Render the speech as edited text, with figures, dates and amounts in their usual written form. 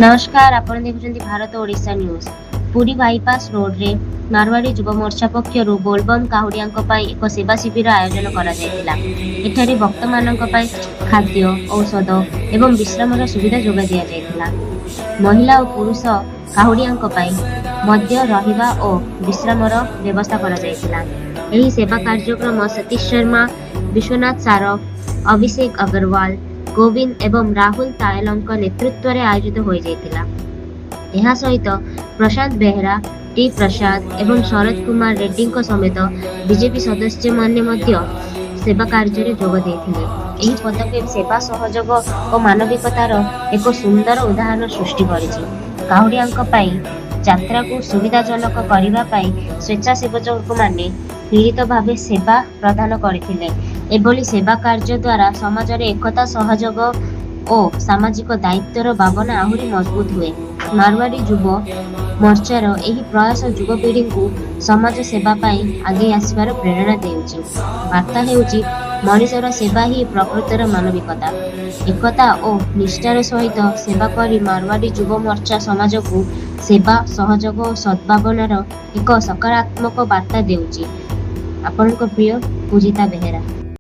ନମସ୍କାର, ଆପଣ ଦେଖୁଛନ୍ତି ଭାରତ ଓଡ଼ିଶା ନ୍ୟୁଜ୍। ପୁରୀ ବାଇପାସ୍ ରୋଡରେ ମାରୱାଡ଼ି ଯୁବ ମୋର୍ଚ୍ଚା ପକ୍ଷରୁ ବୋଲବମ୍ କାହୁଡ଼ିଆଙ୍କ ପାଇଁ ଏକ ସେବା ଶିବିର ଆୟୋଜନ କରାଯାଇଥିଲା। ଏଠାରେ ଭକ୍ତମାନଙ୍କ ପାଇଁ ଖାଦ୍ୟ, ଔଷଧ ଏବଂ ବିଶ୍ରାମର ସୁବିଧା ଯୋଗାଇ ଦିଆଯାଇଥିଲା। ମହିଳା ଓ ପୁରୁଷ କାହୁଡ଼ିଆଙ୍କ ପାଇଁ ମଧ୍ୟ ରହିବା ଓ ବିଶ୍ରାମର ବ୍ୟବସ୍ଥା କରାଯାଇଥିଲା। ଏହି ସେବା କାର୍ଯ୍ୟକ୍ରମ ସତୀଶ ଶର୍ମା, ବିଶ୍ୱନାଥ ସାରଫ, ଅଭିଷେକ ଅଗରୱାଲ, ଗୋବିନ୍ଦ ଏବଂ ରାହୁଲ ତାୟଲଙ୍କ ନେତୃତ୍ୱରେ ଆୟୋଜିତ ହୋଇଯାଇଥିଲା। ଏହା ସହିତ ପ୍ରଶାନ୍ତ ବେହେରା, ଟି ପ୍ରସାଦ ଏବଂ ଶରତ କୁମାର ରେଡ୍ଡୀଙ୍କ ସମେତ ବିଜେପି ସଦସ୍ୟମାନେ ମଧ୍ୟ ସେବା କାର୍ଯ୍ୟରେ ଯୋଗ ଦେଇଥିଲେ। ଏହି ପଦକ୍ଷେପ ସେବା, ସହଯୋଗ ଓ ମାନବିକତାର ଏକ ସୁନ୍ଦର ଉଦାହରଣ ସୃଷ୍ଟି କରିଛି। କାହୁଡ଼ିଆଙ୍କ ପାଇଁ ଯାତ୍ରାକୁ ସୁବିଧାଜନକ କରିବା ପାଇଁ ସ୍ୱେଚ୍ଛାସେବକମାନେ ମିଳିତ ଭାବେ ସେବା ପ୍ରଦାନ କରିଥିଲେ। ଏଭଳି ସେବା କାର୍ଯ୍ୟ ଦ୍ୱାରା ସମାଜରେ ଏକତା, ସହଯୋଗ ଓ ସାମାଜିକ ଦାୟିତ୍ୱର ଭାବନା ଆହୁରି ମଜବୁତ ହୁଏ। ମାରୱାଡ଼ି ଯୁବ ମୋର୍ଚ୍ଚାର ଏହି ପ୍ରୟାସ ଯୁବପିଢ଼ିଙ୍କୁ ସମାଜ ସେବା ପାଇଁ ଆଗେଇ ଆସିବାର ପ୍ରେରଣା ଦେଉଛି। ବାର୍ତ୍ତା ହେଉଛି, ମଣିଷର ସେବା ହିଁ ପ୍ରକୃତର ମାନବିକତା। ଏକତା ଓ ନିଷ୍ଠାର ସହିତ ସେବା କରି ମାରୱାଡ଼ି ଯୁବ ମୋର୍ଚ୍ଚା ସମାଜକୁ ସେବା, ସହଯୋଗ ଓ ସଦ୍ଭାବନାର ଏକ ସକାରାତ୍ମକ ବାର୍ତ୍ତା ଦେଉଛି। ଆପଣଙ୍କ ପ୍ରିୟ ପୂଜିତା ବେହେରା।